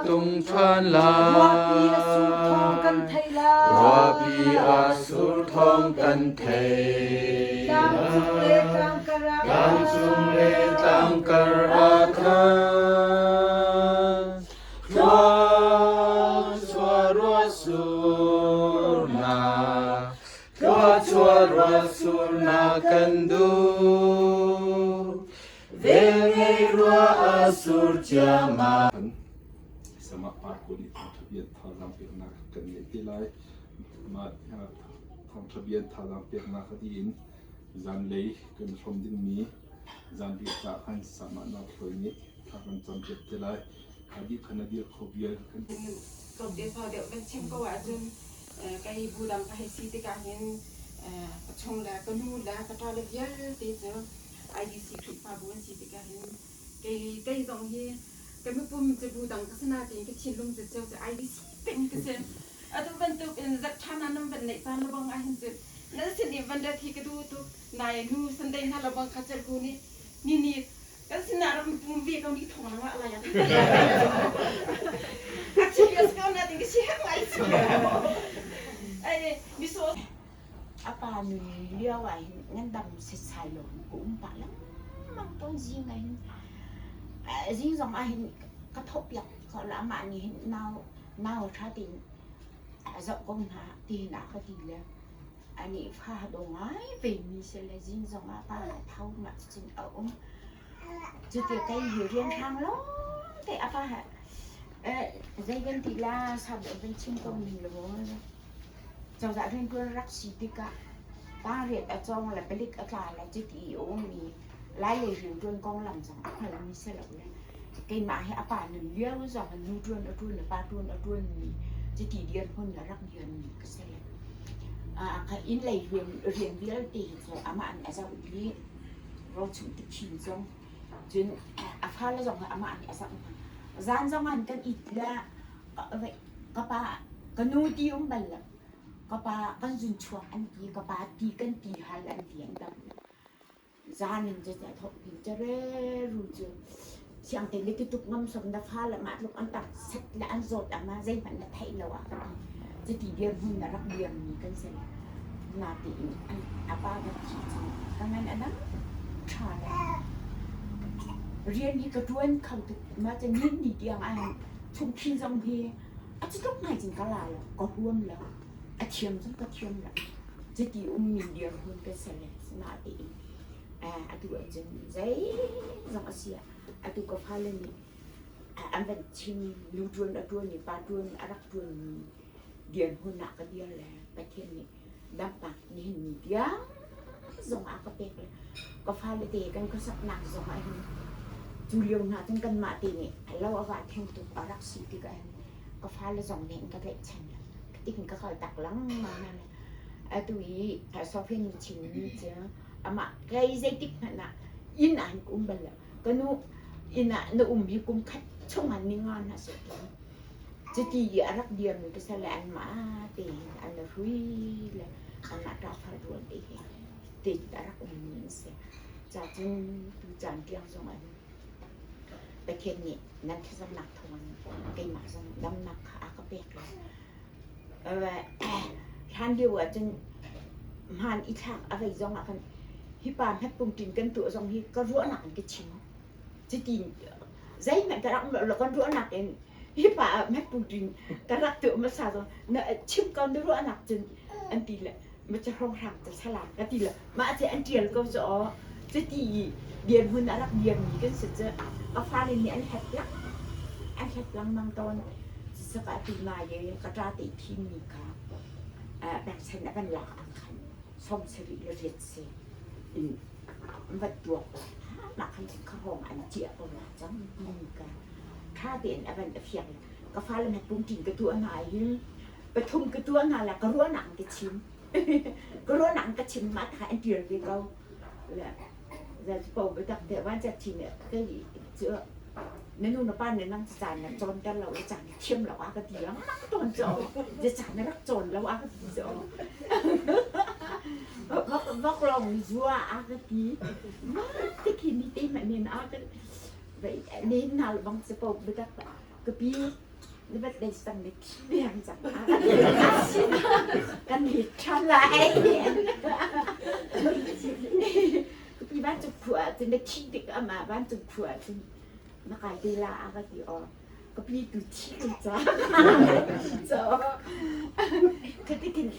Tung ṭhan lai. Ruahpi a sur thawng kan thei lai. Ruahpi a sur thawng kan thei Tlang cung le tlang kar ah Tlang cung le tlang kar ah khan Thlua chuah ruah sur na Thlua chuah ruah sur na kan duh Velngei rua a sur ciammam. Sama Parko nih thawngṭha bia thazaang peknak kan ngeih te lai. Mah thawngṭha bia thazaang peknak a dih in zanlei kan hrawm dingmi zanriah caah khan Sama Nau Thloi nih thla kan campiak te lai. A dih khan a dir kho vial kan Tlawmte sau deuh kan chim ko ahcun kei bu dang ka hei si tikah hin ka chung le ka nu le ka ṭa le vialte cu IBC Khrihfabu an si tikah hin kei kei zong hi ka mipum cu bu dang ka si nain ka thinlung cu ceu cu IBC peng ka si. Atu bantuk in zarh ṭhan ah nan van neih caan lebang ahhin cun nan sin i van rat hi ka duh tuk. Nai nu Sunday hna lebang kha cerku nih ni ni kan sinah rak pum ve ko ni thong lang ah lai a serious ko na ding ka si hek ngai si. Ai miso A pa nun lio ahhin ngandam setsai lo in ka um pah lengmang tawn zing ahhin. Zing zong ahhin ka thawhpiak ko la amah nih hin nau nau ṭha tein a zoh ko hna tihin a ka ti le anih fa daw ngai ve mi si le zing zong ah pa a tho mah cucun a um. Cuti kei hi rianhrang lawng te a pa zei kan ti la sau deuh kan chim ko ning law Cozah rianṭuan rak si tikah tangriat a cawng le palik a tla le cuti i a ummi Lailei rianṭuan konglam zong a hngalmi si lo le keimah hi a pa nun lio zong in nu ṭuan a ṭuan le pa ṭuan a ṭuanmi cuti dirhmun le rak dirmi ka si le inn lei rian vialte hi cu amah nih a zoh dih. Rochung tikhin zong cun a fale zong hi amah nih a zoh hna. Zan zong ah kan it le Ka pa ka nu ti um bal lo. Ka pa kan zun chuak an ti, ka pa ti kan ti hal an ti an tam. Zan in cu thok pin careru cu siang te le tutuk ngam som na fa le mah tluk an tak set le an zawt ama zeihmanh na theih lo ah ka ti. Cuti dirhmun na rak dir mi kan si. Na tiin a pa va thi cu ka ngan a dang ṭha le rian hi ka ṭuan kho tuk ma ca nin ni tiang ah Chungthin zong hi a cu tluk ngai cun ka la lo, ka huam lo. A thiam zong ka thiam lo. Cuti ummi dirhmun ka si le sinain atu ahcun zeizong a si ah atu ka fale nih an van chim nu ṭuan a ṭuan i pa ṭuan a rak ṭuanmi dirhmun ah ka dir le Pathian nih damnak nihin ni tiang zong ah ka pek le ka fale te kan khuasaknak zong ah hin cu lio hna cun kanmah te nih lo a va theng tuk a rak si tikah hin ka fale zong nih an ka tlaihchan tin ka kal tak lengmang hna le atu i Sophia nih chimmi cu amah kei zeitik hmanh ah inn ah hin ka um bal lo ka nu inn ah na um hi kum khat chung ah ni nga hna seh Cuti i a rak dirmi pasal le anmah tein an i hrui le anmah ṭafar rual te he tein a rak ummi an si. Cacun tucaan tiang zong ah Pathian nih nan thlacamnak thawngin keimah zong damnak kha a ka pek le hlan lio ahcun hmaan i thlak a vei zong ah khan hi pa hmetpungṭin kan tuah zong hi ka ruahnak in ka chim. Cutin zeihmanh ka rak um lo kan ruahnak in hi pa ah hmetpungṭin ka rak tuah hmasa zong na chim ko na ruahnak cun an ti le ma ca hrawnghrang ca sala ka ti le mah cu an ṭial ko cu aw cuti i dirhmun a rak dirmi kan si cu ka fale nih an hlat lang an hlat lengmang tawn cucu atu nai i ka ṭa te thimmi kha pekchan a van lak ah khan 78 si in va tuak mah khan cun khuahawng an ciah ko la cang timi ka ṭha tein a van a fiang ka fale hmet pungṭin ka tuah hna hin pathum ka tuah hna la ka ruahnak ka chim ka ruahnak ka chim mah ta an ṭial ve ko le po biatak te van chat chin kai cu na nu na pa nih nang caan na cawnter lo i caan na thiam lo a ka ti lengmang tawn cu je caan na rak cawn lo a ka ti cu vok lawng zua a ka ti ma te khi ni te hmanh nin a ka nen nal bang se po biatak ka pi. Na birthday sang ne thi deng cang. Kan hit ṭhan lai. Pi vancung khua ah cun na thi tik ama vancung khua ah cun na kai te la a ka ti aw. Ka pi tu thi ko ca. So khatikin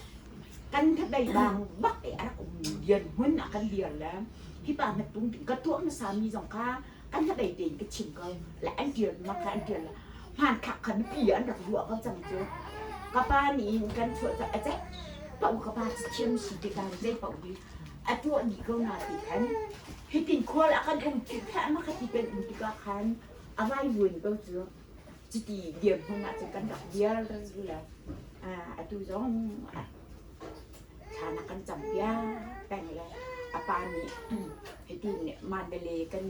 kan thabei bang bak i a rak um dian hmun a kan dir le hi pa na tung ka tuah hmasa mi zong kha kan hnabei tein ka chim ko le an ṭial ma kha an ṭial hmanthlak kha nupi an rak ruah ko cang cu ka pa nih kan chuah ca a cek paoh ka pa thiam si tikah zei paoh hi a tuah dih ko na ti khan hitin khual a kan um ti kha ma khati kan um tikah khan a vai vuan ko cu cuti dir hmun ah cun kan rak dir le atu zong Thla na kan campiak peng le a pa nih hitin Mandalay kan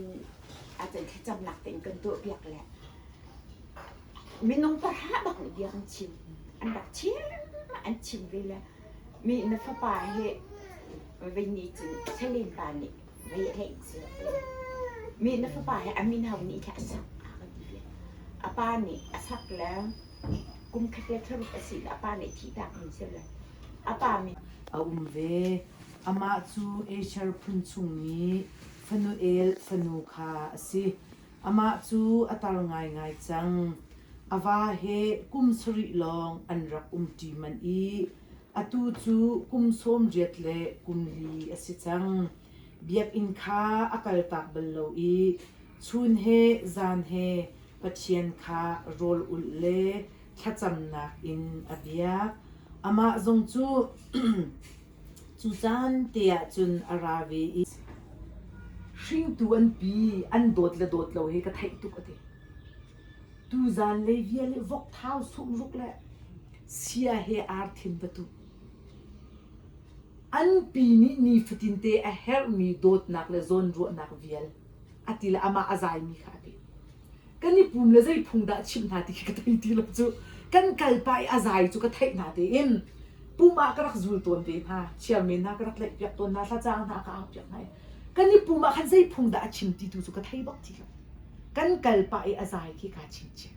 ahcun thlacamnak tein kan tuahpiak le minung pahra bak nih bia kan chim. An rak chim an chim ve le mi na fapa hi vei nih cun Salen pa nih vei a tlaih si mi na fapa hi a min hau nih kha a sak a kan ti ve. A pa nih a sak le kum khat le thlaruk a si le a pa nih thihtak mi si le a pa min A um ve. Amah cu Asher phun chungmi Fanuel fanu kha a si. Amah cu a tar ngaingai cang. A va he kum sarih lawng an rak umṭi manh i atu cu kum 80 le kum li a si cang. Biakinn kha a kaltak bal lo i chun he zan he Pathian kha rawl ulh le thlacamnak in a biak. Amah zong cu cu caan te ah cun a ra ve i hringtu an pi an dawt le dawt lo hi ka theih tuk a ti. Tuzaan lei vial i vok thau sumruk le sia he arthin va tuh. An pi nih nifatinte a herhmi dawtnak le zawnruahnak vial a ti le amah a zaimi kha a ti. Kan i pum le zei phung dah chimh hna ti khi ka thei ti lo cu. Kan kal pah i a zai cu ka theih hna tein pum ah ka rak zul tawn ve hna. Chairman hna ka rak tlaihpiak tawn hna, thlacaang hna ka aupiak hna i kan i pum ah khan zei phung dah a chim ti tu cu ka thei bak ti lo. Kan kal pah i a zai khi kaa chingchiah.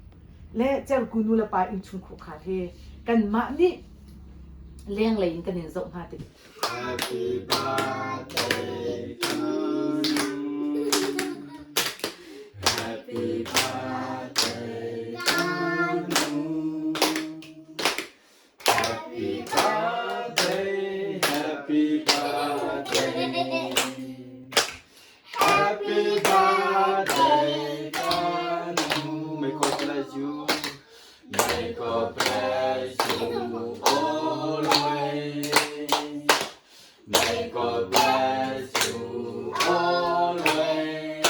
Le cerku nu le pa innchung khuakhar he kanmah nih lenglei in kan in zoh hna tik Happy birthday to you. Happy birthday to you. Happy birthday, happy birthday. Happy birthday to you. May God bless you. May God bless you always. May God bless you always.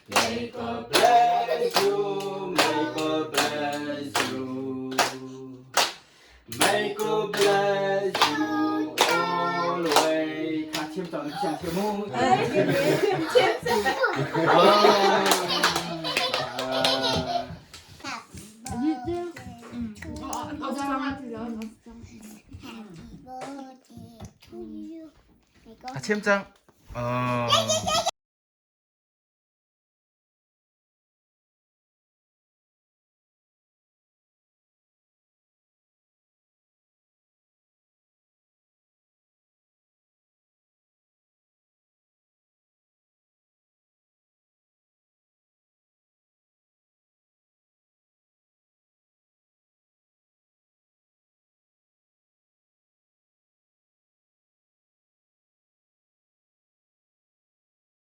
May God bless you. May God bless you. May God bless you always. Kha thiam cang thiam thiam mu. A thiam cang. Oh.